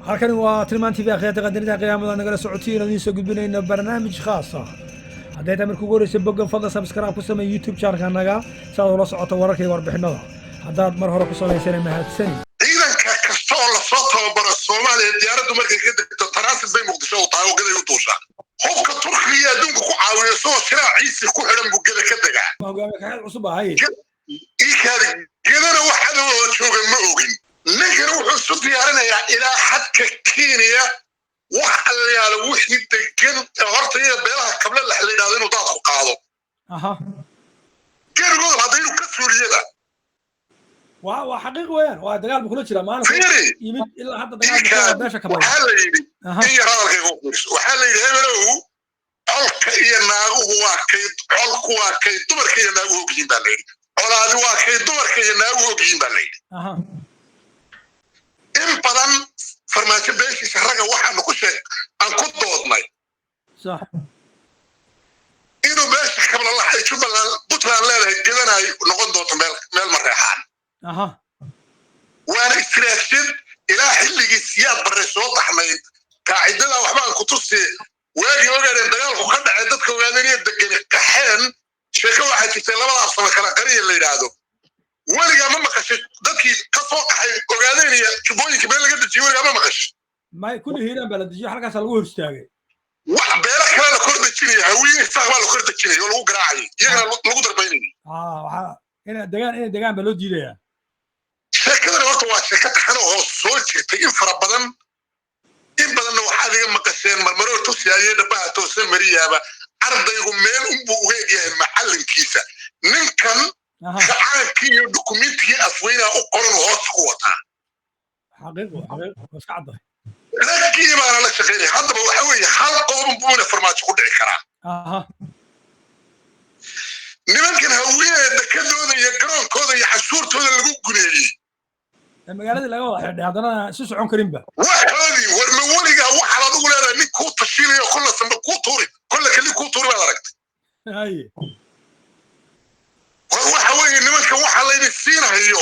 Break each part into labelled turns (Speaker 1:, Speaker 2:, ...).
Speaker 1: Halkani waa Tilmaan TV. Akhyaarta qadarinta qiyaamada nagala socotiin, idiin soo gudbinayno barnaamij khaas ah. Hadday tahay markii ugu horreysay boggan, fadlan subscribe ku samee YouTube channelka-naga si aad ula socoto wararka iyo warbixinada. Haddaad mar hore ku samaysana, mahadsani.
Speaker 2: Ciidanka kasta oo lasoo tababaro Soomaaliya, diyaaraddu markay ka degto transit bay Muqdisho u tahay oo Gaday u duushaa. Hubka Turkiga iyo adduunka ku caawiyo isagoo shiraaciisi ku xidhan buu Geda ka degaa.
Speaker 1: Hogaamiye kaxeed cusub ahay.
Speaker 2: Iikaadi, Gedana wax cadowoo jooga ma ogin. Ninkana wuxuu isu diyaarinayaa ilaa xadka Kenya wax allayaalo wixii degan ee horta iyaga beelaha kable lex la yidhahdo inuu daadku qaado. Gerigooda hadda inuu ka suuliyada.
Speaker 1: Waa xaqiiq weeyaan, waa dagaal buu kula jiraa maalin
Speaker 2: Fiiri.
Speaker 1: yimid ilaa hadda dagaal buu kula beesha kabay.
Speaker 2: Waxaa la yidhi, in yar hadalkayga u fiirso, waxaa la yidhi, hebelow, colka iyo naaguhu waa kay, colku waa kay dumarka iyo naaguhu ogyihiin baa la yidhi. Colaadi waa kay dumarka iyo naaguhu ogyihiin baa la yidhi. In badan Farmaajo beeshiisa ragga waxaanu ku sheeg aan ku doodnay inuu beesha Kablalaxay Jubbaland Puntland leedahay Gedana ay noqon doonto meel Mareexaan. Waana istiraatiijiyad ilaa xilligii Siyaad Barre soo taxnayd. Qaacidada waxbaan ku tusi. Waagii Ogaadeen dagaalku ka dhacay, dadka Ogaadeen degani qaxeen. Sheeko waxaa jirtay labada afsama kala qariya la yidhaahdo. Weligaa ma maqashay dadkii ka soo qaxay Ogaadeen iyo Jubbooyinka meel laga dejiyey? Weligaa ma maqashay?
Speaker 1: May, kulli Hiiraan baa la dejiyey, halkaasaa lagu hor istaagay.
Speaker 2: Wax beelo kale la kor dejinaya, Hawiye, Isaaq baa la kor dejinaya oo lagu garaacayay, iyagana lagu darbaynayay.
Speaker 1: Waxaa inay degaan baa loo diidayaa.
Speaker 2: Sheekadani horta waa sheeko taxano oo soo jirtay in fara badan. In badanna waxaad iga maqasheen marmaroo tusiyaayee dhabaha toosan mariyaaba, ardaygu meel unbuu uga egyahay macallinkiisa. Ninkan kacaankii iyo dukumentigii Afweynaa u qoran hoos ku wataa.
Speaker 1: Xaqiiq wa xaqiiq, waa iska caddahay.
Speaker 2: Raggii baana la shaqaynaya. Haddaba waxa weeye, hal qodob buuna Farmaajo ku dhici karaa. Nimankan Hawiye dekadooda iyo garoonkooda iyo cashuurtooda lagu guneeyey
Speaker 1: Ee magaaladii laga wada xidhay, haddana si socon karinba.
Speaker 2: Waxoodii war ma weligaa waxaad adigu leedahay nin kuu tashiinayo, kolla sambe kuu tuuri, kolla keli kuu tuuri baad aragtay?
Speaker 1: Haye.
Speaker 2: War waxa weeye, nimankan waxa laydin siinahayo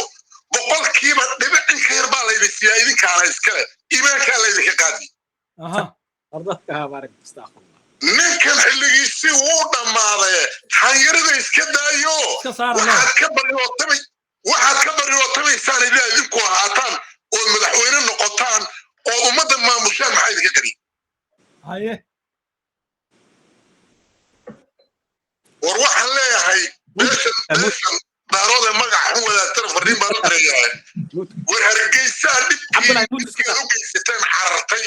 Speaker 2: boqolkiiba dhibic in ka yar baa laydin siiyaa, idinkaana iskale, iimaankaa laydinka qaadi. Ninkan xilligiisii wuu dhammaaday, xanyarida iska daayo.
Speaker 1: Iska saara.
Speaker 2: Waxaad ka baryootamaysaan ilaa idinku ahaataan ood madaxweyne noqotaan ood ummadda maamushaan, maxaa idinka qari?
Speaker 1: Haye.
Speaker 2: War waxaan leeyahay, beeshan Daarood ee magaca xun wadaagtana fariin baan u dirayaa. War Hargeysaa dhibkii u geysateen carartay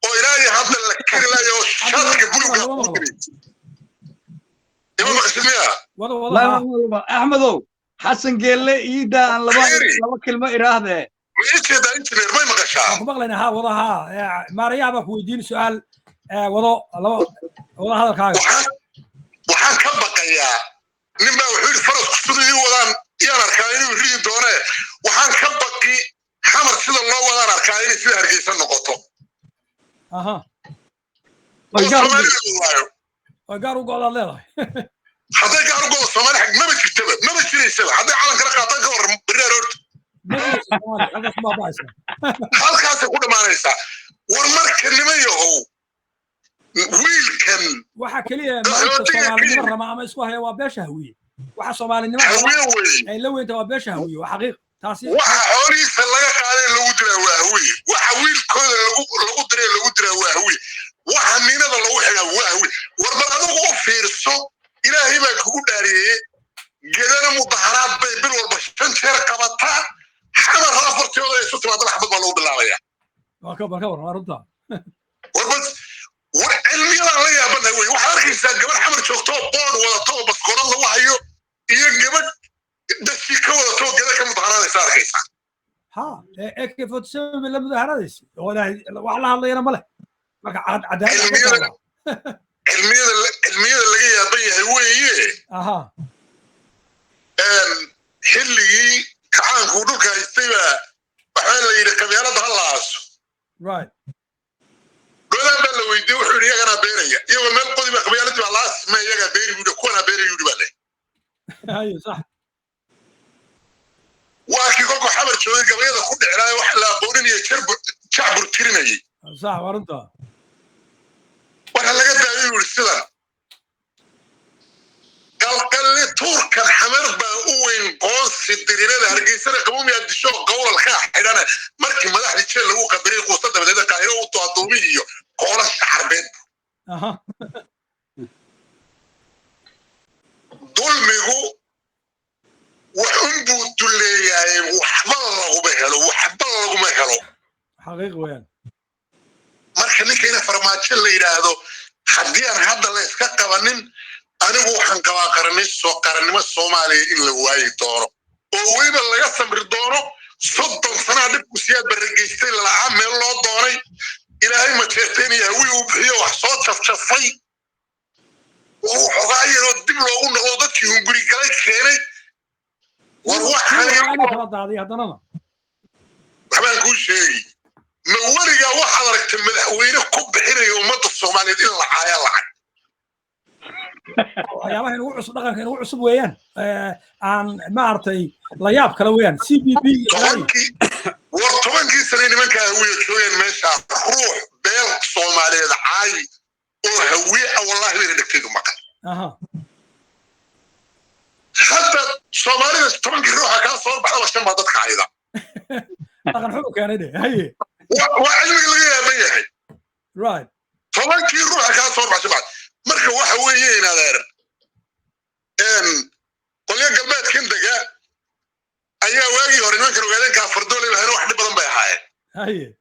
Speaker 2: oo ilaa iyo hadda la kari laayo oo shaatiga buluga ku diray. Ima maqashid miya?
Speaker 1: Wada wada, ha.
Speaker 3: Axmedow Xasan Geelle, iidaa aan laba
Speaker 2: Khayri.
Speaker 3: laba kelmo iraahdee.
Speaker 2: Ma ii jeedaa, injineer? May maqashaa?
Speaker 1: Waan ku maqlaynaa, ha, wada, ha. Maarayaha baa ku weydiin su-aal. Wado laba, wada hadalkaaga.
Speaker 2: Waxaan ka baqayaa, nin baa wuxuu yidhi, farasku siduu ii wadaan yaan arkaa inuu ridi doonee. Waxaan ka baqi Xamar sida loo wadaan arkaa inay sida Hargeysa noqoto oo Soomaalida la waayo.
Speaker 1: Waa gaar u go'daad leedahay.
Speaker 2: Hadday gaar u godo, Soomaali xag maba jirtaba, maba jiraysaba. Hadday calankala qaataan, ka warran berri aroorta?
Speaker 1: Ma jirayso Soomaaliya, halkaas ku baaba'aysa.
Speaker 2: Halkaasay ku dhammaanaysaa. War marka niman yahow, wiilkan
Speaker 1: Waxa keliya maanta
Speaker 2: Qaxootiga
Speaker 1: Soomaalinimo
Speaker 2: Kenya.
Speaker 1: raba ama isku haya waa beesha Hawiye. Waxa Soomaalinimo raba
Speaker 2: Hawiye weeye.
Speaker 1: ay la weynta waa beesha Hawiye, waa xaqiiq taasi.
Speaker 2: Waxa xoolihiisa laga qaaday lagu dilaa waa Hawiye. Waxa wiilkooda lagu diray lagu dilaa waa Hawiye. Waxa miinada lagu xidhaa waa Hawiye. War bal adigu u fiirso, Ilaahay baa kugu dhaariyey, Gedana mudaharaad bay bil walba shan jeer qabataa. Xamar afartooda isu timaadana xabad baa lagu bilaabaya.
Speaker 1: Waa ka bal ka war, waa runta.
Speaker 2: War bas, war cilmiyadaan la yaabanahay wey. Waxaad arkaysaa gabadh Xamar joogto oo boodh wadato oo baskoorad lagu hayo iyo gabadh dashi ka wadato oo Geda ka mudaharaadaysa arkaysaa.
Speaker 1: Ha, AK-47 la mudaharaadaysa oo ilaahay wax la hadlayana ma leh. Marka cadaalad ma taala.
Speaker 2: Cilmiyada laga yaaban yahay weeye. Xilligii kacaanku dhulka haystay baa waxaa la yidhi qabyaalada ha la aaso. Goodaan baa la weydiiyey, wuxuu yidhi iyaganaa beeraya, iyagoo meel qodiba qabyaaladii baa la aasma, iyagaa beeri buu yidhi, kuwanaa beeraya yidhi baa le.
Speaker 1: Haye, sax.
Speaker 2: Waa kii kolkuu Xamar joogay gabayada ku dhicnaayo wax la aqoonin iyo jacbur. Tirinayay.
Speaker 1: Sax, waa runta.
Speaker 2: Waxa laga daayay yuri sidan qalqalli tuurkan Xamar baa u weyn qoonsi dirirada Hargeysana qabuumiyaa disho qowlalkaa xidhana markii madaxdii jeel lagu qadaray quusta dabadeed Qaahiro u addoomi iyo qoolasha Carbeed. Dulmigu wax unbuu duleeyahay, waxba laguma helo, waxba laguma helo.
Speaker 1: Xaqiiq weeyaan.
Speaker 2: Marka ninkayna Farmaajo la yidhaahdo, haddii aan hadda la iska qabanin, anigu waxaan qabaa qaraniso qarannimo Soomaaliya in la waayi doono oo weliba laga samri doono. 30 sanaa dhibku Siyaad barrageystay lalacaa meel loo doonay, Ilaahay majeerteen iyo Hawii uu bixiyo wax soo jafjafay oo waxoogaa yaroo dib loogu noqdo dadkii hunguri galay keenay. War waxaan
Speaker 1: kala daaday haddanana.
Speaker 2: Waxbaan kuu sheegi, ma weligaa waxaad aragtay madaxweyne ku bixinaya ummadda Soomaaliyeed in la caaya lacag?
Speaker 1: Waxyaabaha inugu cusub, dhaqanka inugu cusub weeyaan, aan maaragtay la yaab kale weeyaan c b b.
Speaker 2: Tobankii, war 10kii sane nimanka Hawiye joogeen meesha, ruux beel Soomaaliyeed caayi oo Hawiye ah, wallahi bayna dhegtaydu maqan. Hadda Soomaalida 10kii ruuxa kaa soo baxdaba shan baa dadka cayda.
Speaker 1: Dhaqan xun u keenay dhe, haye.
Speaker 2: Waa cilmiga laga yaaban yahay. 10kii ruuxa kaa soo baxsha baa. Marka waxa weeye in adeer qolyo galbeedkan dega ayaa waagii hore nimankan ogaadeenkaa fardoolay lahayn, wax dhib badan bay ahaayeen.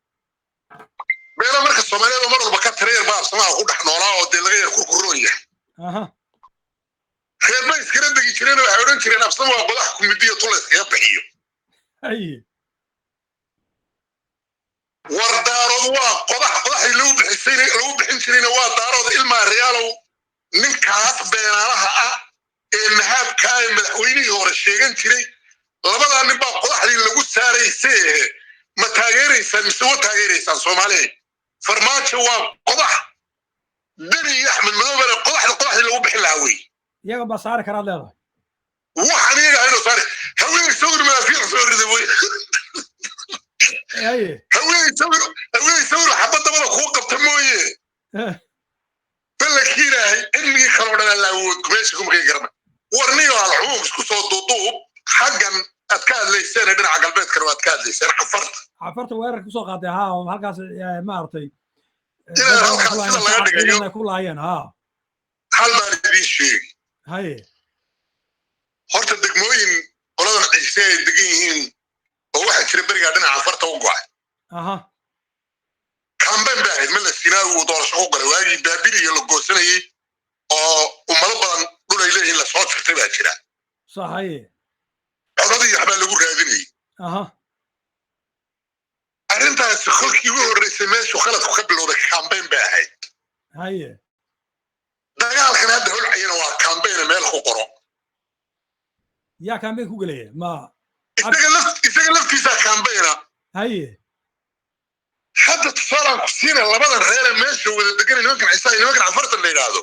Speaker 2: Beela marka Soomaaliyeed oo mar walba ka tira yar baa absamaha ku dhex noolaa oo dee laga yar kurkuroon yahay. Reer bay iskala degi jireen oo waxay odhan jireen absama waa qodax kumidiyo tula iskaga bixiyo. War Daarood waa qodax, qodaxdii lagu bixisay lagu bixin jirayna waa Daarood. Ilmaa reyaalow, ninkaas beenaalaha ah ee nahaabka ah ee madaxweynihii hore sheegan jiray, labadaa nin baa qodaxdii lagu saaraysay. Ma taageeraysaan mise wa taageeraysaan Soomaaliya? Farmaajo waa qodax, Deni iyo Axmed Madoobena qodaxda qodaxdii lagu bixin lahaa wey.
Speaker 1: Iyaga baa saari karaad leedahay?
Speaker 2: Waxaan iyaga ahaynoo saari, haweeney sawir madaafiic soo riday wey. Haweeney sawir, haweeney sawir xabad dabada kuu qabta mooye, ballankii Ilaahay cilmigii kaloo dhan alla awood meesha kuma keen garana. Warniyo alcumuum isku soo duuduub, xaggan aad ka hadlayseen ee dhinaca galbeedkana waad ka hadlayseen Cafarta.
Speaker 1: Cafarta weerarka kusoo qaaday, ha, oo halkaas maaragtay
Speaker 2: Inaan halkaas sida laga dhigayo.
Speaker 1: Ay ku laayeen, ha.
Speaker 2: Hal baan idiin sheegi. Horta degmooyin qoladan Ciise ay degan yihiin oo waxaa jira berigaa dhinaca Cafarta u go'ay. Kambeyn bay ahayd Mala Sinaawi uu doorasho ku galay waagii Baabil iyo la goosanayey oo ummado badan dhul ay leeyihiin lasoo jirtay baa jira.
Speaker 1: Sax, haye.
Speaker 2: Codadii waxbaa lagu raadinayey. Arrintaasi kolkii ugu horreysay meeshuu khaladku ka bilowday kambeyn bay ahayd. Dagaalkan hadda holcayana waa kambayna meel ku qoro.
Speaker 1: Yaa kaambeyn ku gelaya ma?
Speaker 2: Isaga laftiisaa kambayna. Hadda tusaalaan ku siina, labadan reere meesha wada deganay, nimankan Ciisa iyo nimankan Cafartan la yidhaahdo,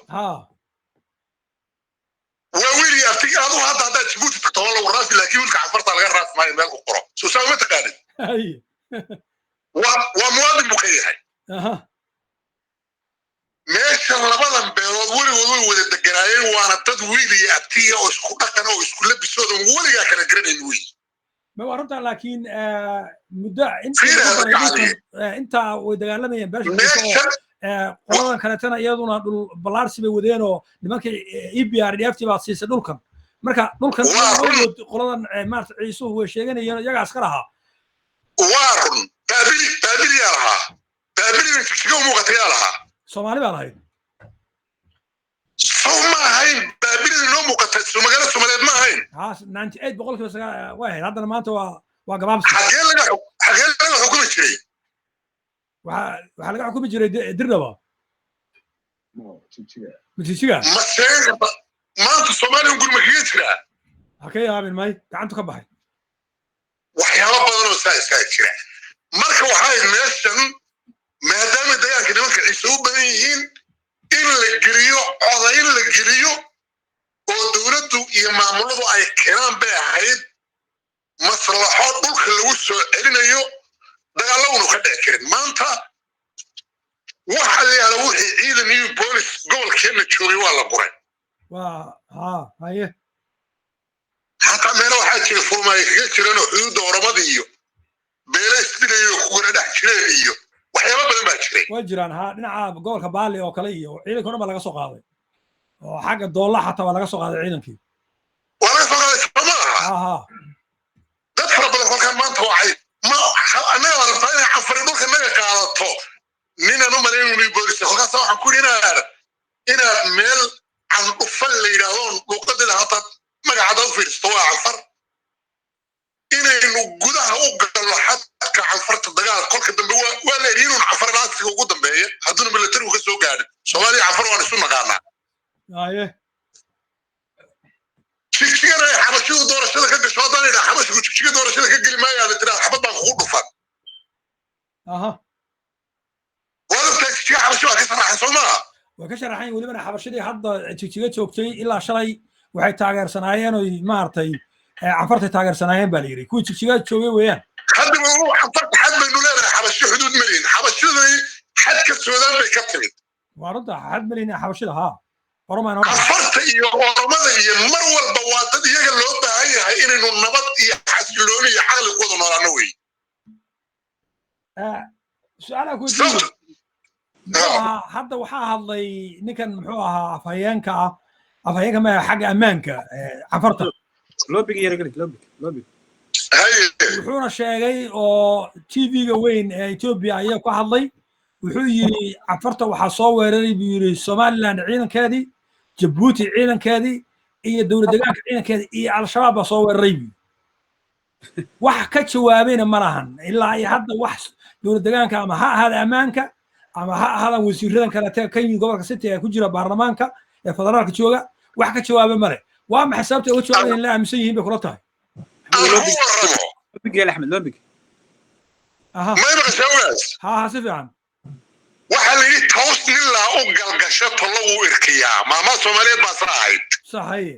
Speaker 2: waa wiil iyo abtigi. Adigu hadda haddaad Jabuuti tagto waa lagu raafi, laakiin wiilka Cafarta laga raafi maayo. Meel ku qoro, soo saa uma taqaanid? Waa muwaadin buu ka yahay. Meesha labadan beelood weligood way wada deganaayeen, waana dad wiil iyo abtiya oo isku dhaqan oo isku labisoodan weligaa kala garanayn wey.
Speaker 1: Ma waa runtaa, laakiin muddo
Speaker 2: Fiiri hadda gacaliye.
Speaker 1: Intaa way dagaalamayeen beesha Ciise oo
Speaker 2: meeshan
Speaker 1: qoladan kaleetana iyaduna dhul ballaarsi bay wadeen oo nimankii e b r d f t baa siisay dhulkan. Marka dhulkan
Speaker 2: Waa run.
Speaker 1: weligood qoladan maarata Ciisuhu way sheeganayeen, iyagaa iska lahaa.
Speaker 2: Waa run. Baabili, Baabili yaa lahaa? Baabiliga Jigjiga u muuqata yaa lahaa?
Speaker 1: Soomaali baa lahayd.
Speaker 2: Sow ma ahayn Baabilida inoo muuqata soo magaalo Soomaaliyeed ma ahayn?
Speaker 1: Haas 98% way ahayd, haddana maanta waa gabaabsi.
Speaker 2: Xagee laga xukumi jiray?
Speaker 1: Waxaa laga xukumi jiray Dirdhaba, Jigjiga.
Speaker 2: Ma sheegan karta maanta Soomaaliya guri ma kaga jiraa?
Speaker 1: Ha ka yaabin, may gacantu ka baxay.
Speaker 2: Waxyaabo badan oo saa iskaa jira. Marka waxay meeshan maadaama dagaalka nimanka Ciise u badan yihiin in la geliyo codayn la geliyo oo dowladdu iyo maamuladu ay keenaan bay ahayd maslaxo dhulka lagu soo celinayo. Dagaallo unu ka dhici karin. Maanta waxa la yidhahda wixii ciidan iyo boolis gobolkeenna joogay waa la guray.
Speaker 1: Waa ha, haye.
Speaker 2: Xataa meelo waxaa jira furmaay kaga jireen oo xuduudda Oromada iyo beelo isdilayo kugana dhex jireen iyo waxyaaba badan baa jiray.
Speaker 1: Way jiraan, ha, dhinaca gobolka Baali oo kale iyo ciidanka o dhan baa laga soo qaaday, oo xagga Doolla xataa waa laga soo qaaday ciidankii.
Speaker 2: Waa laga soo qaaday, soo ma aha?
Speaker 1: Ha ha.
Speaker 2: Dad fara badan kolkaan maanta waxay ma annaga la rabtaa inay Canfari dhulka naga qaadato. Ninaan u malayn boolisa kolkaasa waxaan ku yidhi inaad meel Candhufan la yidhaahdo, luuqadeeda hataa magacaada u fiirsato waa Canfar, inaynu gudaha u galno xadka Canfarta. Dagaal kolka dambe waa la yidhi inuun Canfar laasiga ugu dambeeya hadduuna militarigu ka soo gaadhin. Soomaaliya Canfar waan isu naqaanaa.
Speaker 1: Haye.
Speaker 2: Jigjigana ay Xabashidu doorashada ka gasho. Haddaan idhaa Xabashigu Jigjiga doorashada ka geli maayo, aad tiraa xabad baan kugu dhufan. Waad ogtahay Jigjiga Xabashi waa ka sharaxan, soo maaha?
Speaker 1: Way ka sharaxayn. Welibana Xabashidii hadda Jigjiga joogtay ilaa shalay waxay taageersanaayeen oy maaragtay Canfartay taageersanaayeen baa la yidhi, kuwii Jigjiga joogay weeyaan.
Speaker 2: Haddaba Canfarta xad baynu leenahay, Xabashi xuduud malihin. Xabashidani xadka Suudaan bay ka timid.
Speaker 1: Waa runta, xad malin Xabashida, haa, Oromaa inoo dhaxay.
Speaker 2: Canfarta iyo Oromada iyo mar walba waa dad iyaga loo baahan yahay inaynu nabad iyo xasilooni iyo caqli ku wada noolaano wey.
Speaker 1: Su-aalaa ku weydiiyo.
Speaker 2: Sababta
Speaker 1: Muxuu ahaa, hadda waxaa hadlay ninkan, muxuu ahaa, afhayeenka ah, afhayeenka ma xagga ammaanka Canfarta.
Speaker 4: Lobig yara geli, lobig, lobig.
Speaker 2: Haye.
Speaker 1: Wuxuuna sheegay oo TV-ga weyn ee Ethiopia ayaa ku hadlay, wuxuu yidhi Canfarta waxaa soo weeraray buu yidhi Somaliland ciidankeedii, Jabuuti ciidankeedii iyo dowlad deegaanka ciidankeedii iyo Al-Shabaab baa soo weeraray buu yidhi. Wax ka jawaabayna ma lahan ilaa iyo hadda wax dowlad deegaanka ama ha ahaada ammaanka ama ha ahaadaan wasiiradan kalete ka yimid gobolka City ee ku jira baarlamaanka ee federaalka jooga, wax ka jawaaba male. Waa maxay sababta uga jawaabayan in la aaminsan yihiin bay kula tahay?
Speaker 2: Aan ku warramo.
Speaker 4: Lobig yeel, Axmed, lobig.
Speaker 2: May maqashaa, ogaas?
Speaker 1: Ha ha, si fiican.
Speaker 2: Waxaa la yidhi toos nin laa u galgasho tollo wuu irkiyaa. Maamaha Soomaaliyeed baa saa ahayd.
Speaker 1: Sax, haye.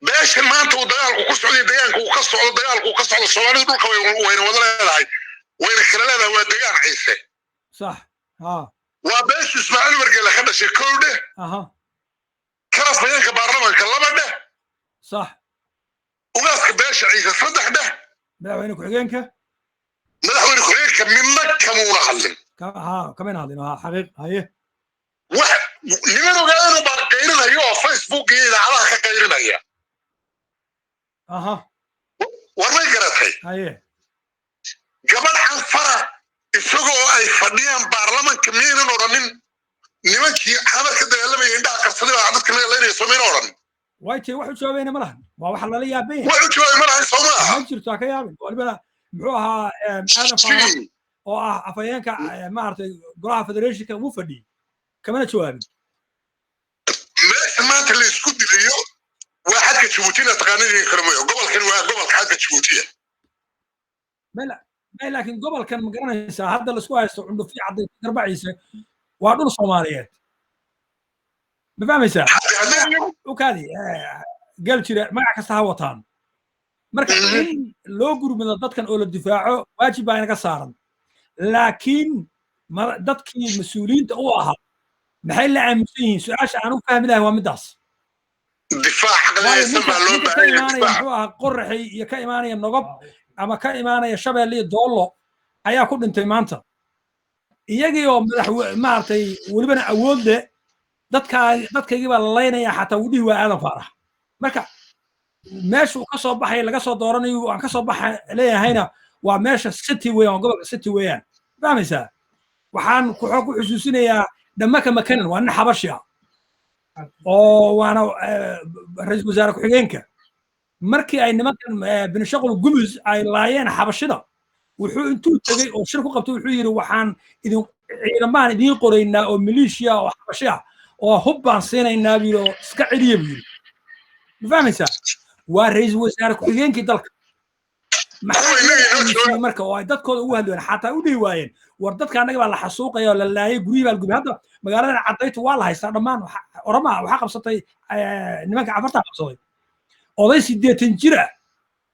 Speaker 2: Beeshan maanta uu dagaalku ku socday, deegaanka uu ka socdo, dagaalku uu ka socdo, Soomaalidu dhulka wayna wada leedahay, wayna kala leedahay. Waa degaan Ciise.
Speaker 1: Sax, ha.
Speaker 2: Waa beeshu Ismaaciil Wargele ka dhashay, kow dheh. Kana fayeenka baarlamaanka, laba dheh. Ugaaska beesha Ciise, saddex dheh.
Speaker 1: Madaxweyne ku-xigeenka.
Speaker 2: Madaxweyne ku-xigeenka midna kamuuna hadlin.
Speaker 1: Ha, kamayna hadlin, ha, xaqiiq, haye.
Speaker 2: Wax niman ogaanu baa qayrinaya oo Facebook iyo idaacadaha ka qayrinaya. War may garatay?
Speaker 1: Haye.
Speaker 2: Gabadh Canfara isagoo ay fadhiyaan baarlamanka miyaynan odhanin nimankii Xamar ka dagaalamaya indhaha qarsaday baa dadka naga laynaya, soo mayna odhan?
Speaker 1: Way tiri, wax u jawaabayna ma lahan. Waa waxa lala yaaban yahay.
Speaker 2: Wax u jawaabay ma lahan, soo maaha?
Speaker 1: Ma jirto, ha ka yaabin. Walibana muxuu ahaa, Aadan Faarax oo ah afhayeenka maaragtay golaha federationka wuu fadhiyey, kamana jawaabin.
Speaker 2: Meesha maanta la isku dilayo waa xadka Jabuutina, taqaanidin kale mooyo. Gobolkan waa gobolka xadka Jabuutiya.
Speaker 1: May, laakiin gobolkan ma garanaysaa hadda laisku haysto Cundhufi Cadday Garbaciise waa dhul Soomaaliyeed, ma fahmaysaa? Ukaadi gal jira magac kasta ha wataan. Marka in loo gurmado dadkan oo la difaaco waajib baa inaga saaran, laakiin dadkii mas-uuliyiinta u ahaa maxay la aaminsan yihiin? Su-aasha aan u fahmi lahay waa middaas.
Speaker 2: Difaac
Speaker 1: Waayo
Speaker 2: caqliyaysan
Speaker 1: ninka
Speaker 2: baa loo
Speaker 1: ninka ka
Speaker 2: baahan yahay.
Speaker 1: imaanaya
Speaker 2: Difaac
Speaker 1: muxuu ahaa, Qoraxi iyo ka imaanaya Nogob ama ka imaanaya Shabeelle iyo Doollo ayaa ku dhintay maanta, iyagii oo madax maaragtay welibana awood leh, dadkaa dadkaygii baa la laynaya xataa wuu dhihi waa Aadan Faarax. Marka meesha uu ka soo baxay laga soo dooranayo aan ka soo baxa leeyahayna waa meesha City weeyaan, waa gobolka City weeyaan, fahmaysaa? Waxaan ku xusuusinayaa Dhammaka Makanan waa nin Xabashi ah oo waana ra-iisul wasaare ku-xigeenka. Markii ay nimankan Benishangul Gumuz ay laayeen Xabashida, wuxuu intuu tegey oo shir ku qabtay wuxuu yidhi waxaan idin ciidamaan idiin qoraynaa oo maleeshiya oo Xabashi ah oo hub baan siinaynaa buu yidhi oo iska celiya buu yidhi. Ma fahmaysaa? Waa ra-iisul wasaare ku-xigeenkii dalka. Maxaa
Speaker 2: Kuwa
Speaker 1: iyaga
Speaker 2: innaga inoo
Speaker 1: aaminsan
Speaker 2: jooga.
Speaker 1: Marka oo ay dadkooda ugu hadleen xataa u dhihi waayeen war dadka annaga baa la xasuuqaya oo la laayay, guryihii baa la gubay. Hadda magaaladan Cadaytu waa la haystaa dhammaan. Oromaa waxaa qabsatay, nimanka Cafartaa qabsaday. Oday 80 jir ah,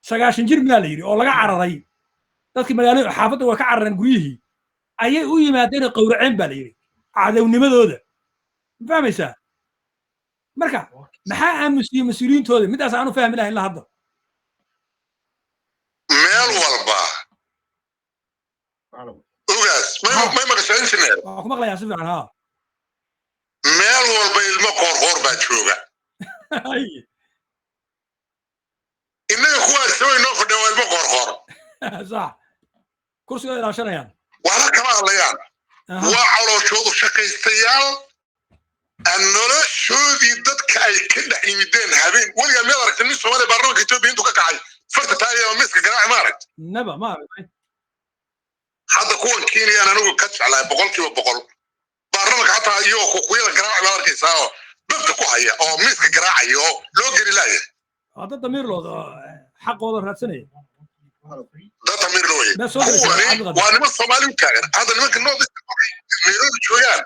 Speaker 1: 90 jir miyaa la yidhi oo laga cararay. Dadkii magaalada xaafadda waa ka carareen, guryihii ayay u yimaadeen oo qowraceen baa la yidhi. Cadownimadooda ma fahmaysaa? Marka maxaa aamusiyey mas-uuliyiintooda? Midaas aanu fahmi lahayn la hadda.
Speaker 2: Meel walba, ogaas, may maqashaa, engineer?
Speaker 1: Waa ku maqlayaa si fiican, ha.
Speaker 2: Meel walba ilmo Qoorqoor baa jooga. Innaga kuwaas way noo fadhiya, waa ilmo Qoorqoor.
Speaker 1: Sax, kursiga ilaashanayaan.
Speaker 2: Waxba kama hadlayaan. Waa calooshoodu shaqaystayaal aan noloshoodii dadka ay ka dhex yimideen. Habeen weligaa miyaad aragtay nin Soomaaliya baarlamaanka Etoobiya intuu ka kacay farta taagaya ama miiska garaaci? Ma aragt?
Speaker 1: Naba ma arag.
Speaker 2: Hadda kuwan Kenyaan anigu ka jeclahay 100%. Baarlamaanka xataa iyagoo kukuyada garaaci baad arkaysaa oo dabta ku haya oo miiska garaacaya oo loo geli laaya.
Speaker 1: Waa dad damiirlooda oo xaqooda raadsanaya.
Speaker 2: Dad damiir loo weye.
Speaker 1: Ma soo gelaysaa,
Speaker 2: kuwani
Speaker 1: Cabdiqaadir?
Speaker 2: Waa niman Soomaali u taagan. Hadda nimanka North Nairobi joogaan,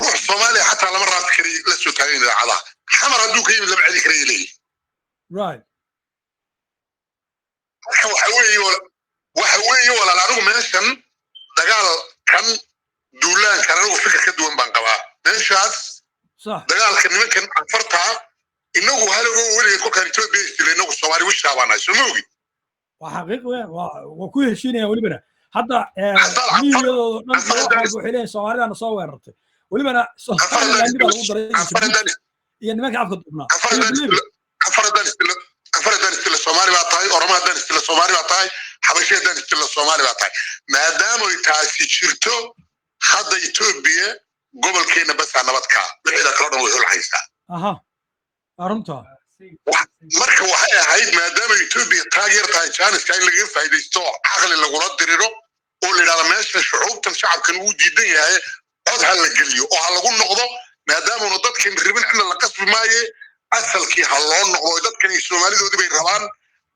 Speaker 2: ruux Soomaaliya xataa lama raafi karayo la soo taagan idaacadaha. Xamar hadduu ka yimid lama celi karaya leeyihi. Marka waxa weeye walaal, anigu meeshan dagaal kan duulaankan anigu fikir ka duwan baan qabaa meeshaas. Dagaalka nimankan Canfartaa, inagu halogo weligeed kolkaan Etoobiya isdila, inagu Soomaali wishaa baa nahay, soo ma ogi?
Speaker 1: Waa xaqiiq weyn. Waa ku heshiinaya welibana hadda
Speaker 2: Haddaan
Speaker 1: miiyadooda dhan
Speaker 2: Canfar
Speaker 1: wax walba waxay leeyihin Soomaalidana soo weerartay, welibana Somaliland baa lagu daray iyo
Speaker 2: Canfar
Speaker 1: Jabuuti
Speaker 2: haddaan
Speaker 1: iyo nimanka afka duubnaa.
Speaker 2: Canfar haddaan isdilo, Canfar haddaan isdilo Soomaali baa tahay, Oromo haddaan isdilo Soomaali baa tahay, Xabashi haddaan isdilo Soomaali baa tahay. Maadaama taasi jirto, hadda Etoobiya gobolkeenna basaa nabadkaa, wixida kale dhan way holcaysaa.
Speaker 1: Aha, waa runta.
Speaker 2: Marka waxay ahayd, maadaama Etoobiya taageer tahay, jaaniska in lagaga faa'iidaysto oo caqli lagula diriro oo la yidhahdo meesha shucuubtan shacabkan uu diidan yahay cod ha la geliyo oo ha lagu noqdo, maadaamuna dadkan ribin cidna la qasbi maaye, asalkii ha loo noqdo. Dadkan iyo Soomaalidoodii bay rabaan,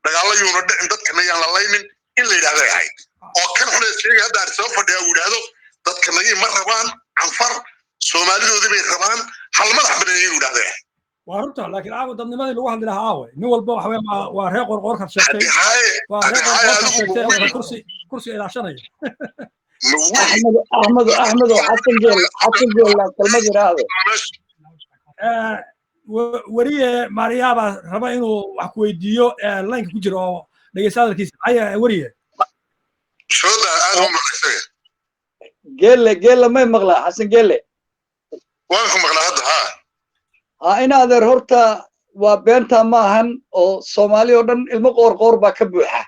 Speaker 2: dagaalayuuna dhicin, dadkana yaan la laynin in la yidhahday ahayd. Oo kan xunee sheegay hadda Arsaba fadhiya uu yidhaahdo dadka nagii ma rabaan Canfar, Soomaalidoodii bay rabaan, hal madax baneeyay inuu yidhahday ahayd.
Speaker 1: Waa runta, laakiin aawo dadnimadii lagu hadli lahaa? Aawe nin walba waxa weeye waa reer Qorqoorkaad sheegtay.
Speaker 2: Haddii haye
Speaker 1: Waa reer
Speaker 2: haddii haye
Speaker 1: Qorqoorkaad
Speaker 2: adigu
Speaker 1: sheegtay
Speaker 2: ma
Speaker 1: wada
Speaker 2: wili
Speaker 1: kursi ilaashanaya.
Speaker 2: Ma wili
Speaker 3: Axmed, Axmed, Axmed oo Xasan Geel, Xasan Geel kelmad yiraahdo.
Speaker 2: Meesha
Speaker 1: Weriye Maariyaa baa raba inuu wax ku weydiiyo, line-ka ku jira oo dhegeysta hadalkiisa. Haya, weriye.
Speaker 2: Sooda aad u maqlay.
Speaker 3: Geelle, Geelle, may maqlaa Xasan Geelle?
Speaker 2: Waan ku maqlaa hadda, ha.
Speaker 3: Ha, in adeer, horta waa beentaa ma ahan oo Soomaali oo dhan ilmo Qoorqoor baa ka buuxa,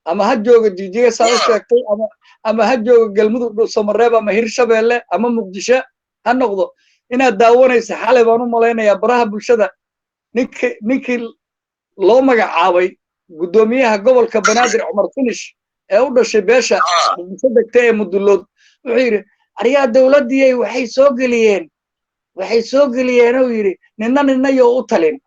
Speaker 3: ama ha jooga Jigjiga saa u sheegtay, ama ha jooga Galmudug, Dhuusamareeb ama Hirshabeelle ama Muqdisho ha noqdo. Inaad daawanaysa xalay baan u malaynayaa baraha bulshada, ninkii loo magacaabay guddoomiyaha gobolka Banaadir, Cumar Finish, ee u dhashay beesha Muqdisho degta ee Mudulood, wuxuu yidhi aryaa dowladdii waxay soo geliyeen uu yidhi nina yo u talin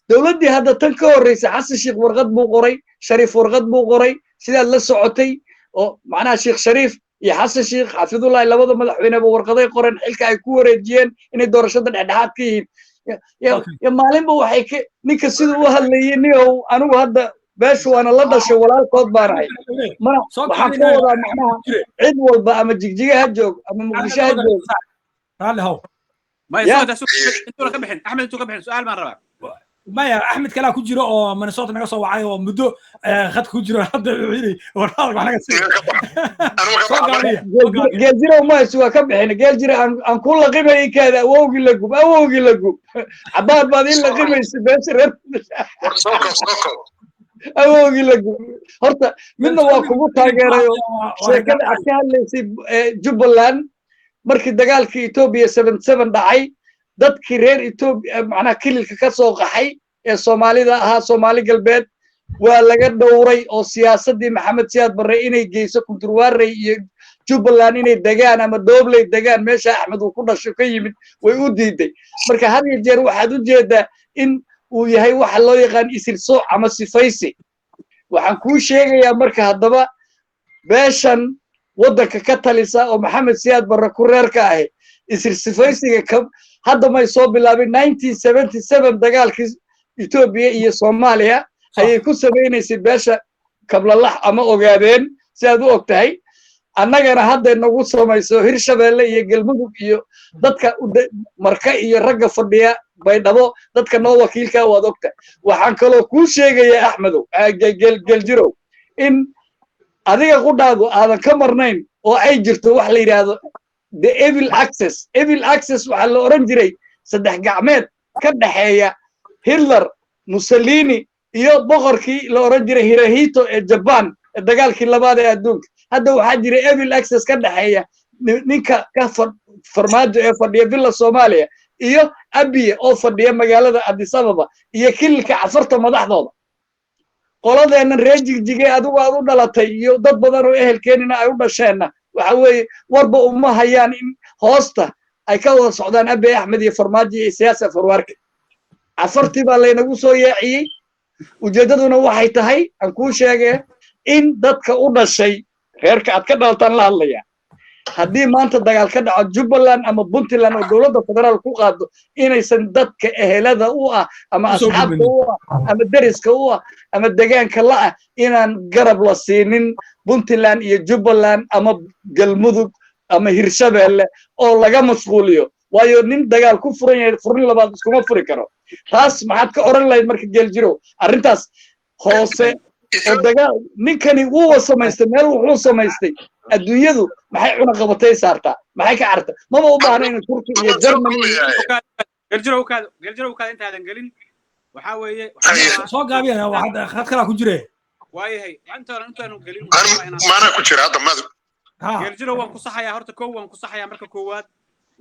Speaker 3: dowladdii. Hadda tan ka horreysa Xasan Sheikh warqad buu qoray, Shariif warqad buu qoray, sidaad la socotay, oo macnaha Sheekh Shariif iyo Xasan Sheikh Xafidullahi labada madaxweyneba warqaday qoreen xilka ay ku wareejiyeen inay doorashada dhexdhexaad ka yihiin. Yo maalinba waxay ka ninka siduu u hadlayay niyow. Anigu hadda beeshu waana la dhashay, walaalkood baan ahay, mana waxaan ka wadaa macnaha cid walba ama Jigjiga ha joog ama Muqdisho ha joog.
Speaker 1: Raalli haw.
Speaker 4: Ma
Speaker 3: Ya.
Speaker 4: intuuna ka bixin, Axmed, intuu ka bixin, su-aal baan rabaa.
Speaker 1: Maya, Axmed kalaa ku jiro oo Minnesota naga soo wacay oo muddo khadka ku jiro. Hadda wuxuu yidhi warhadalka wax naga sii.
Speaker 2: Ka bax anuma ka
Speaker 1: Soo
Speaker 2: baxa.
Speaker 1: gaabiya, soo gaabiya.
Speaker 3: Geeljira uma hayso, waa ka bixin. Geeljira aan ku laqimay kaada, awowgii la gub, awowgii la gub, cabaar baad ii laqimaysa beesha reer.
Speaker 2: War soo koob, soo koob.
Speaker 3: Awowgii la gub. Horta midna waa kugu taageerayo sheekada aad ka hadlaysay, Jubbaland markii dagaalkii Etoobiya 77 dhacay, dadkii reer Etoobiya macnaha kililka ka soo qaxay ee Soomaalida ahaa, Soomaali Galbeed, waa laga dhowray oo siyaasaddii Maxamed Siyaad Barre inay geyso Kunturwaarey iyo Jubbaland inay degaan ama Doobley degaan, meesha Axmed uu ku dhasho ka yimid, way u diiday. Marka had iyo jeer waxaad u jeedaa in uu yahay waxa loo yaqaan isir sooc ama sifaysi. Waxaan kuu sheegayaa marka haddaba beeshan waddanka ka talisa oo Maxamed Siyaad Barre ku reerka ahi isir sifaysiga ka hadda may soo bilaabin. 1977 dagaalkii Etoobiya iyo Soomaaliya ayay ku samaynaysay beesha. Kablalax ama Ogaadeen, si aad u og tahay. Annagana hadday nagu samayso Hirshabeelle iyo Galmudug iyo dadka Marka iyo ragga fadhiya Baydhabo, dadka noo wakiilka waad ogtahay. Waxaan kaloo kuu sheegayaa, Axmedow Geljirow, in adiga qudhaadu aadan ka marnayn oo ay jirto wax la yidhaahdo the evil axis. Evil axis waxaa la odhan jiray saddex gacmeed ka dhexeeya Hitler, Mussolini iyo boqorkii la odhan jiray Hirohito ee Jaban ee dagaalkii labaad ee adduunka. Hadda waxaa jira evil axis ka dhexeeya ninka ka Farmaajo ee fadhiya Villa Soomaaliya iyo Abiye oo fadhiya magaalada Addis Ababa iyo kililka Cafarta madaxdooda. Qoladeennan reer Jigjige adigu aad u dhalatay iyo dad badan oo ehelkeenina ay u dhasheenna, waxa weeye warba uma hayaan in hoosta ay ka wada socdaan Abiy Axmed iyo Farmaajo iyo Siyaasa Farwaarka. Cafartii baa laynagu soo yaaciyey. Ujeeddaduna waxay tahay, aan kuu sheegee, in dadka u dhashay reerka aad ka dhalataan la hadlaya, haddii maanta dagaal ka dhaco Jubbaland ama Puntland oo dowladda federaal ku qaado, inaysan dadka ehelada u ah ama asxaabta u ah ama deriska u ah ama degaanka la ah inaan garab la siinin Puntland iyo Jubbaland ama Galmudug ama Hirshabeelle oo laga mashquuliyo, waayo nin dagaal ku furan yahay furin labaad iskuma furi karo. Taas maxaad ka oran lahayd marka, Geeljirow, arrintaas hoose oo dagaal ninkani wuuba samaystay meel wuxuu samaystay? Adduunyadu maxay cunaqabatay saartaa? Maxay ka carta? Maba u baahna inay Turki iyo Germany.
Speaker 4: Geeljirow, kaad Geeljirow, kaad intaadan gelin, waxaa weeye
Speaker 1: Soo gaabiyana, khad kalaa ku jire.
Speaker 4: Waayahay, intaanu gelin.
Speaker 2: Maanaa ku jira hadda mad
Speaker 4: Geeljirow, waan ku saxayaa horta. Kow, waan ku saxayaa. Marka koowaad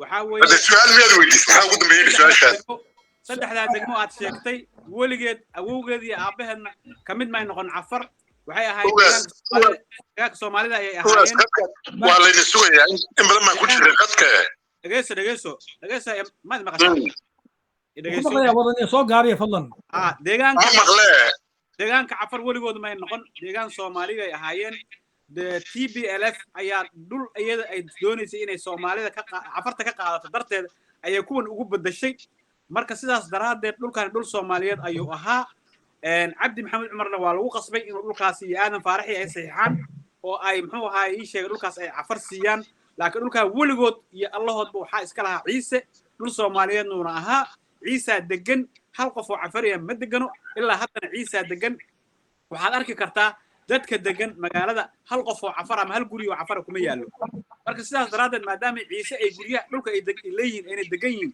Speaker 4: waxaa weeye
Speaker 2: Su-aal miyaad weydiisay? Maxaa ugu dambeeyey su-aashaas?
Speaker 4: Saddexdaa degmo aad sheegtay weligeed awowgeed iyo aabbaheedna ka mid may noqon Cafar. Waxay ahayd deegaanka Soomaalida ayay ahaayeen.
Speaker 2: Waa layna sugayaa, in badan baan ku jiray khadka.
Speaker 4: Dhegeyso, dhegeyso, dhegeyso, maad maqashaa?
Speaker 1: Dhegeyso, soo gaabiya fadlan.
Speaker 4: Deegaanka
Speaker 2: Maqlee.
Speaker 4: Deegaanka Cafar weligood may noqon, deegaan Soomaaliga ay ahaayeen. TPLF ayaa dhul iyada ay doonaysay inay Soomaalida ka Cafarta ka qaadato darteed ayay kuwan ugu bedeshay. Marka sidaas daraaddeed dhulkani dhul Soomaaliyeed ayuu ahaa. Cabdi Maxamed Cumarna waa lagu qasbay inuu dhulkaasi iyo Aadan Faaraxi ay saxiixaan oo ay, muxuu ahaa, ii sheegay, dhulkaas ay Cafar siiyaan. Laakiin dhulkaa weligood iyo allahoodba waxaa iska lahaa Ciise, dhul Soomaaliyeednuuna ahaa. Ciisaa degan, hal qof oo Cafariya ma degano. Ilaa haddana Ciisaa degan. Waxaad arki kartaa dadka degan magaalada, hal qof oo Cafar ama hal guri oo Cafara kuma yaallo. Marka sidaas daraaddeed, maadaama Ciise ay guryaha dhulka ay leeyihiin ayna degan yihiin,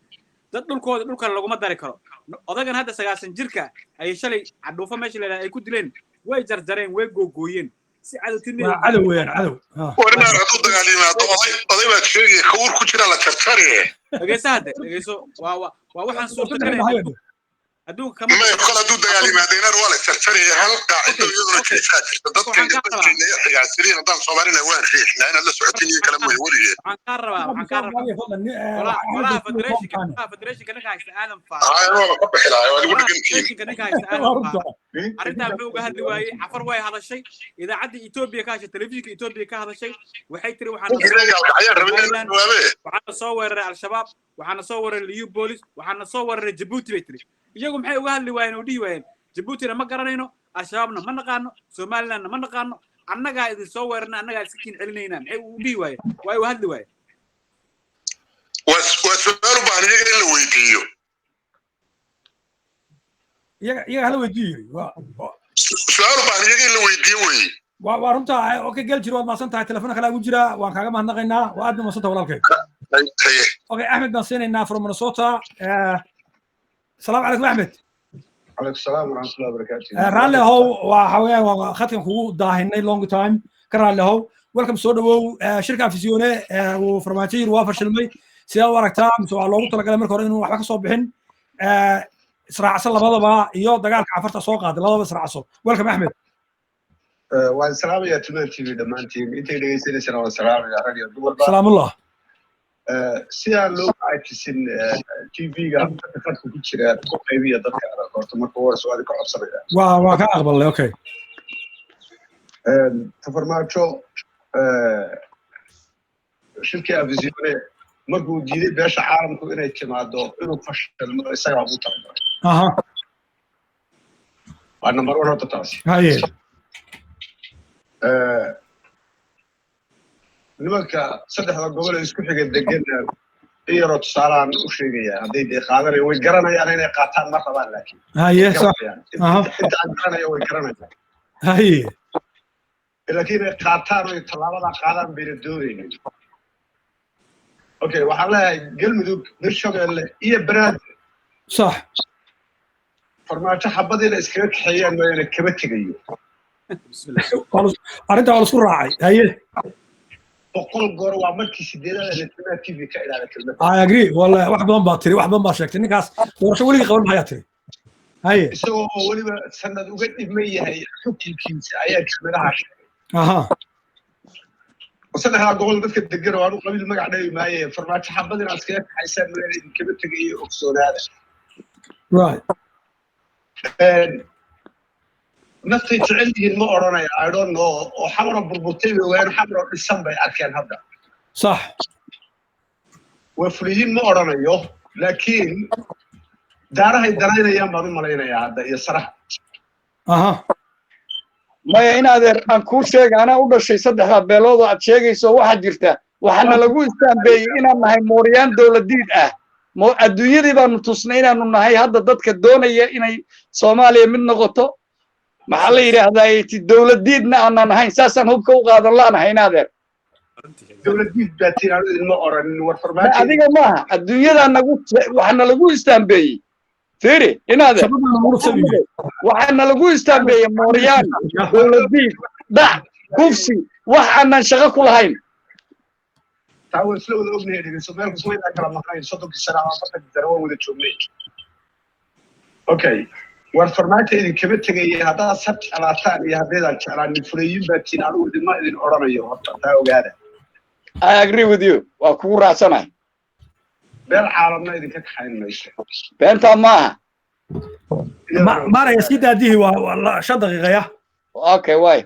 Speaker 4: dad dhulkooda dhulkan laguma dari karo. Odagan hadda 90 jirka ayay shalay Cadhuufo meesha la ay ku dileen, way jarjareen, way googooyeen si cadowtinimo.
Speaker 1: Waa cadow weeyaan, cadow.
Speaker 2: Warinaar hadduu dagaal yimaado, oday baad sheegaya kawur ku jira la jarjariye.
Speaker 4: Dhegeyso hadde, dhegeyso. Waa waxaan suurtagalay adduunka kama
Speaker 2: May, kol hadduu dagaal yimaado inaar waa la jarjariye. Hal qaacido iyaduna jirtaa jirta, dadkayga dadkayna xigaasiriin haddaan Soomaalina waan riixnaa, inaad la socotin iyo kale mooye weligeed.
Speaker 4: Waxaan kaa rabaa golaha federationka ninka haysta, Aadan Faarax.
Speaker 2: Haa, waaba ka bixi lahaa, waad igu dhigantihiin.
Speaker 4: Federationka ninka haysta, Aadan Faarax, arrintaa muxuu uga hadli waayey? Cafar way hadashay, idaacadda Etoobiya ka hadashay, telefishinka Etoobiya ka hadashay. Waxay tiri
Speaker 2: Ayaan rabay inaan jawaabe.
Speaker 4: Waxaana soo weeraray Al-Shabaab, waxaana soo weeraray Liyu Bolis, waxaana soo weeraray Jabuuti, bay tiri. Iyagu maxay uga hadli waayeen oo dhihi waayeen Jabuutina ma garanayno, Al-Shabaabna ma naqaano, Somalilandna ma naqaano, annagaa idin soo weerarna, annagaa iska kiin celinaynaa? Maxay u dhihi waayeen? Waa u hadli waayeen.
Speaker 2: Waa su-aal u baahan iyaga in la weydiiyo.
Speaker 1: Iyaga hala weydiiyo yiri.
Speaker 2: Su-aal u baahan iyaga in la weydiiyo wey.
Speaker 1: Waa runta. Okay, Geljir, waad mahadsan tahay. Telefoon kale ugu jira, waan kaaga mahadnaqaynaa. Waa aad ba mahadsan tahay, walaalkay.
Speaker 2: Haye.
Speaker 1: Okay, Axmed baan siinaynaa from Minnesota. Asalaamu calaykum, Axmed.
Speaker 5: عليكم السلام ورحمة الله وبركاته.
Speaker 1: Raalli ahow, waxa weeyaan waa khadkan kugu daahinay long time, ka raalli ahow. Welcome, soo dhawow. Shirka Afisyoone uu Farmaajo yiri waa fashilmay, sidee u aragtaa? Mise waa loogu talagalay marka hore inuu waxba ka soo bixin? Israacsan labadaba iyo dagaalka Cafarta soo qaaday, labadaba israacso. Welcome, Axmed.
Speaker 5: Waan salaamayaa Tumaal TV dhammaantiin, intay dhegeysanaysana waan salaamayaa, rag iyo dumarba.
Speaker 1: Salaamullah.
Speaker 5: Si aan loo caajisin TV-ga dadka khadka ku jira ku qaybiya dadka adag horta marka ugu horeysa waa idinka codsanaya.
Speaker 1: Waa ka aqbalay, okay.
Speaker 5: Tafarmaajo shirkii Afisyoone markuu diiday beesha caalamku inay timaado inuu fashilmo isagaa ugu talagalay. Waa number one horta taasi. Nimanka saddexda gobol ee isku xiga deganna in yaroo tusaalaan u sheegaya, hadday dee qaadanaya way garanayaan, inay qaataan ma rabaan, laakiin
Speaker 1: Haye, sax.
Speaker 5: garanayaan.
Speaker 1: Aha.
Speaker 5: Inta aan garanaya way garanayaan, laakiin inay qaataan oo tallaabadaa qaadaan bayna doonaynin. Okay, waxaan leeyahay Galmudug, Hirshabeelle iyo Banaadir, Farmaajo xabad inay iskaga kaxeeyaan mooyaane kama tegayo.
Speaker 1: Arrintaa waa laisku raacay, haye.
Speaker 5: 100 goor, waa markii sideedaad Latimaa TV ka idhaahda kelmadda.
Speaker 1: I agree, wallahi wax badan baa tiri, wax badan baa sheegtay. Ninkaas doorasho weligii qaban mahayaa tiri, haye.
Speaker 5: Isagoo oo weliba sanad uga dhiman yahay xukunkiisa ayaa kelmadaha sheegay. Saddexdaa gobol dadka degan oo anu qabiil magac dhabi maaye, Farmaajo xabad inaad iskaga kaxaysaan mooyaane idinkama tegayo, ogsoonaada. Naftay jecel yihiin ma odhanaya, I don't know, oo Xamaro burburtay bay ogaan, Xamaro dhisan bay arkeen hadda. Waa fuliyiin ma odhanayo, laakiin daarahay danaynayaan baan u malaynayaa hadda iyo saraha.
Speaker 3: Maya, in adeer aan kuu sheega, anaa u dhashay saddexdaa beelood oo aad sheegayso. Waxaa jirta, waxaana lagu istaambeeyey inaan nahay mooryaan dowladiid ah. Mo adduunyadii baanu tusnay inaanu nahay hadda dadka doonaya inay Soomaaliya mid noqoto, maxaa la yidhaahdaa, ti dowladiidna aanan ahayn. Saasaan hubka u qaadan laanahay, in adeer.
Speaker 5: Dowladiid baa tiin, anu idinma oranin war Farmaajo.
Speaker 3: Adiga maaha, adduunyadaa nagu waxaana lagu istaambeeyey. Fiiri, in adeer, waxaana lagu istaambeeyey mooryaan dowladiid, dhac, kufsi, wax aanan shaqo ku lahayn.
Speaker 5: Taa waa isla wada ognahay. Dhegeyso, meel kusmaynaa kala maqnayn 30kii sano ama 40kii sano, waan wada joognay. Okay, war Farmaajo idinkama tegaya haddaad sab jeclaataan iyo haddaydaan jeclaanin. Fuleeyin baa tiin, anigu idinma idin odhanayo, horta taa ogaada.
Speaker 3: I agree with you, waa kugu raacsanahay.
Speaker 5: Beel caalamna idinka kaxayn mayso.
Speaker 3: Beentaa maaha.
Speaker 1: Maaraya sii daadihi, waa 5 daqiiqa ya.
Speaker 3: Okay, waay.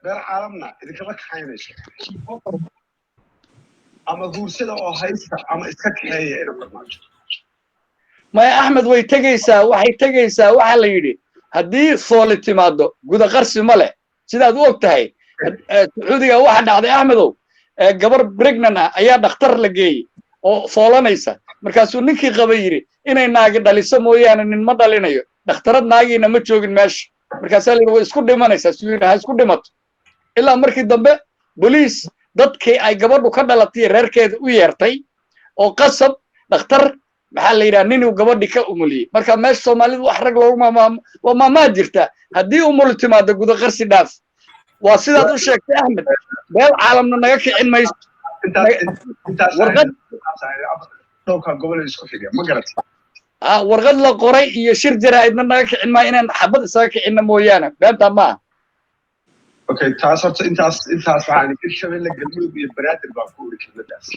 Speaker 5: Beel caalamna idinkama kaxaynayso. Ama guursada oo haysta ama iska kaxeeya ina Farmaajo.
Speaker 3: Maya Axmed, way tegaysaa, waxay tegaysaa. Waxaa la yidhi haddii fooli timaado guda qarsi ma leh. Sidaad u og tahay, Sacuudiga waxa dhacday, Axmedow, gabar pregnant ah ayaa dhakhtar la geeyey oo foolanaysa. Markaasuu ninkii qaba yidhi inay naagi dhaliso mooyaane nin ma dhalinayo. Dhakhtarad naagiina ma joogin meesha. Markaasaa la yidhi way isku dhimanaysaa. Suu yidhi ha isku dhimato. Ilaa markii dambe boliis dadkii ay gabadhu ka dhalatay reerkeeda u yeertay oo qasab dhakhtar, maxaa la yidhaha, ninuu gabadhi ka umuliyey. Marka meesha Soomaalidu wax rag loogu maamaam waa maamaa jirta, haddii umuli timaado guda qarsi dhaaf. Waa sidaad u sheegtay, Axmed, beel caalamna naga kicin mayso.
Speaker 5: Warqad dhowrka gobol isku xiga ma garatay?
Speaker 3: Warqad la qoray iyo shir jaraa'idna naga kicin maayo, inaan xabad isaga kicinna mooyaane. Beentaa maaha.
Speaker 5: Okay, taas horta intaas waxaan Hirshabelle, Galmudug iyo Banaadir baan ku uri kelmadaas.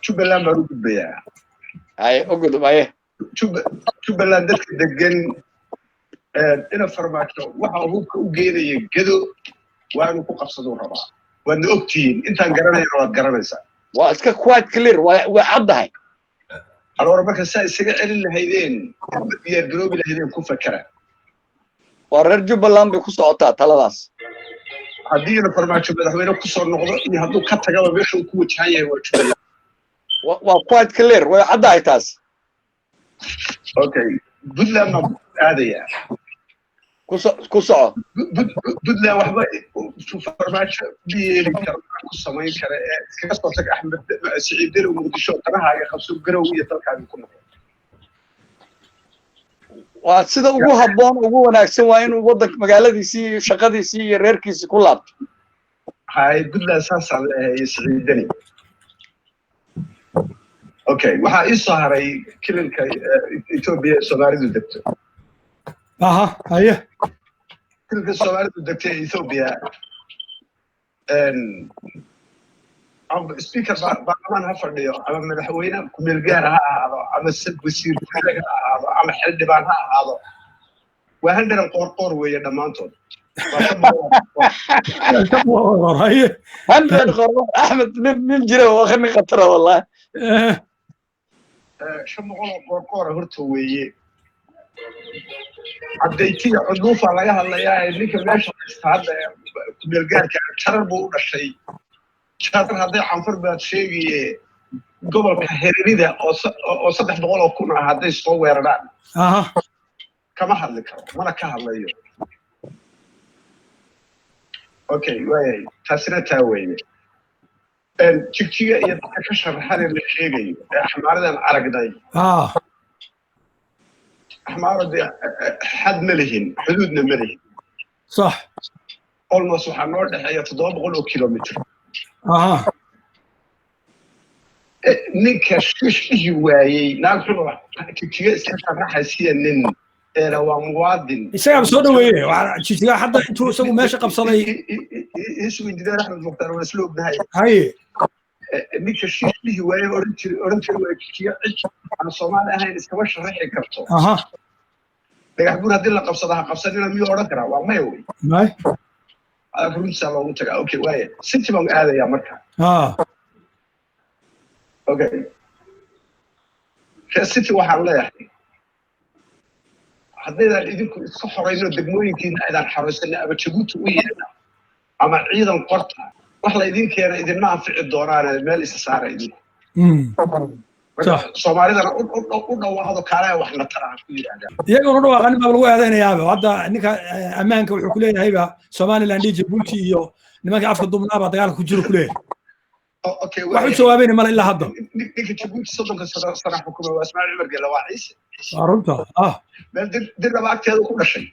Speaker 5: Jubbaland baan u gudbayaa.
Speaker 3: Haye, u gudub, haye.
Speaker 5: Jubbaland dadka degan, ina Farmaajo waxa hubka u geenaya Gedo waa inuu ku qabsaduu rabaa, waadna ogtihiin. Intaan garanayna waad garanaysaa.
Speaker 3: Waa iska quite clear, waa caddahay.
Speaker 5: Aloora, marka saa isaga celin lahaydeen, diyaar garoobi lahaydeen, ku fakera.
Speaker 3: Waa reer Jubbaland bay ku socotaa taladaas.
Speaker 5: Haddii ina Farmaajo madaxweyne kusoo noqdo iyo hadduu ka tagaba, meesha uu ku wajahan yahay waa Jubbaland.
Speaker 3: Waa quite clear, way caddahay taas.
Speaker 5: Okay, Puntland baan aadayaa.
Speaker 3: Ku soco.
Speaker 5: Puntland waxba Farmaajo ma yeeli karo, ku samayn kara ee iskaga soo tag Axmed Siciid Deni, Muqdisho danahaaga qabso, Garow iyo dalkaaga ku noqo.
Speaker 3: Waa sida ugu habboon, ugu wanaagsan, waa inuu waddanka, magaaladiisii iyo shaqadiisii iyo reerkiisii ku laabto.
Speaker 5: Hay, Puntland saasaan leeyahay, Siciid Deni. Okay, waxaa ii soo haray kilalka Etoobiya ee Soomaalidu degto.
Speaker 1: Aha, haye.
Speaker 5: Kilalka Soomaalidu degto ee Etoobiya, ama speaker baarlamaan ha fadhiyo, ama madaxweyne kumeel gaar ha ahaado, ama wasiir ku-xigeen ha ahaado, ama xildhibaan ha ahaado, waa 100 qoorqoor weeye dhammaantood.
Speaker 1: Haye.
Speaker 3: 100 qoorqoor. Axmed nin jira, waa nin khatara wallahi.
Speaker 5: 500 oo qoorqoora horta weeye. Cadaytiya cunduufa laga hadlayaa ee ninka meesha haysta hadda ee kumeelgaarka Jarar buu u dhashay. Jarar hadday Canfar baad sheegaye, gobolka Hererida oo 300,000 ah hadday soo weeraraan, kama hadli karo, mana ka hadlayo. Okay, waayahay, taasina taa weye. Jigjiga iyo dadka ka sharaxane la sheegayo ee Axmaaradan aragnay, Axmaaro dee xad ma lihin, xuduudna ma lihin. Almost waxaa noo dhexeeya 700 oo kilomitr. Ninka shish dhihi waayey naag xun oo Jigjiga iska sharaxaysiya nin eena waa muwaadin.
Speaker 1: Isagaaba soo dhaweeye. Jijiga hadda intuu isagu meesha qabsaday.
Speaker 5: Isu Injineer Axmed Mukhtaar, waa isla ognahay. Ninka shish dhihi waaye, oran jiray waa Jigjiga cid aan Soomaali ahayn iskama sharaxi karto. Dhagax Buur haddii la qabsado, ha qabsanina miyuu odhan karaa? Waa maya wey.
Speaker 1: May.
Speaker 5: Runtisaa loogu tagaa. Okay, waaya, City baan aadayaa marka. Okay, reer City waxaan leeyahay, haddaydaan idinku iska xorayno, degmooyinkiina aydaan xoraysanay, ama Jabuuti u yeedha ama ciidan qorta, wax la idin keena idinma anfici doonaane meel isa saara idinku. Marka Soomaalidana u dhawaaqdo, kaalaya waxna tara ha ku yidhahdaan.
Speaker 1: Iyagoona dhawaaqanin baa lagu eedaynayaaba. Hadda ninka ammaanka wuxuu ku leeyahayba Somaliland iyo Jabuuti iyo nimanka afka dubnaabaa dagaalka ku jiro ku leeyahay.
Speaker 5: Okay.
Speaker 1: Wax u jawaabayna male ilaa hadda.
Speaker 5: Ninka Jabuuti 30-ka sano xukumay waa Ismaaciil Cumar Gelle, waa Ciise.
Speaker 1: Waa runta ah.
Speaker 5: Meel Dirnaba agteeda ku dhashay.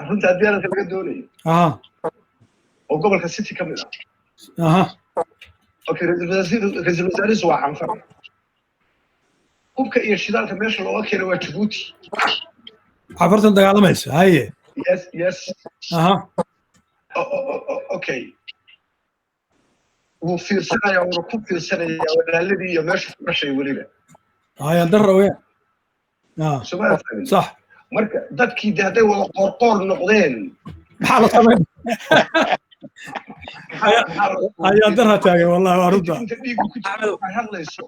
Speaker 5: Runta haddii hadalka laga doonayo, oo gobolka City ka mid ah. Okay, ra-iisul wasaarihiisu waa Canfar. Hubka iyo shidaalka meesha looga keenay waa Jabuuti.
Speaker 1: Afartan dagaalamaysa, haye.
Speaker 5: Yes. Okay, wuu fiirsanaya, wuuna ku fiirsanaya walaaladii iyo meesha ku dhashay weliba.
Speaker 1: Haya, darra weya.
Speaker 5: Somaa fahmin?
Speaker 1: Sax.
Speaker 5: Marka dadkii de hadday wada qoorqoor noqdeen,
Speaker 1: maxaa la samayn? Ayaa darra taagan, wallahi waa runta.
Speaker 5: Inta dhiigu ku jiro waxay hadlayso.